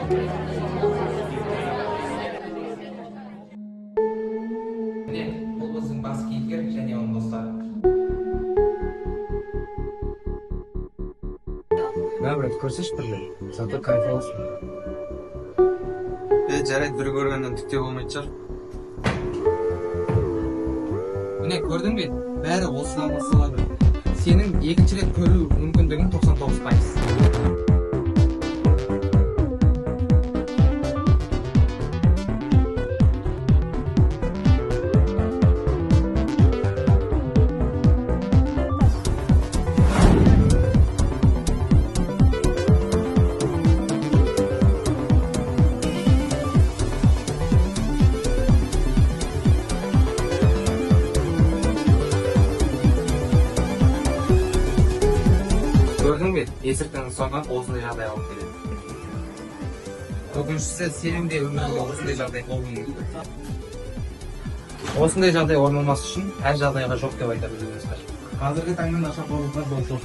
Міне, бұл біздің бас кейіпкер және оның достары. Мә, брат, көрсеші бір рет. Зато кайф аласың. Е, жарайды, бір көргеннен түк те болмайтын шығар. Міне, көрдің бе? Бәрі осыдан басталады. Сенің екінші рет көру мүмкіндігің 99%. Көрдің бе? Есірткінің соңы осындай жағдай алып келеді. Өкініштісі, сенің де өміріңде осындай жағдай болуы мүмкін. Осындай жағдай орын алмас үшін әр жағдайға жоқ деп айта білуіміз қажет. Қазіргі таңда нашақорлыққа жол жоқ.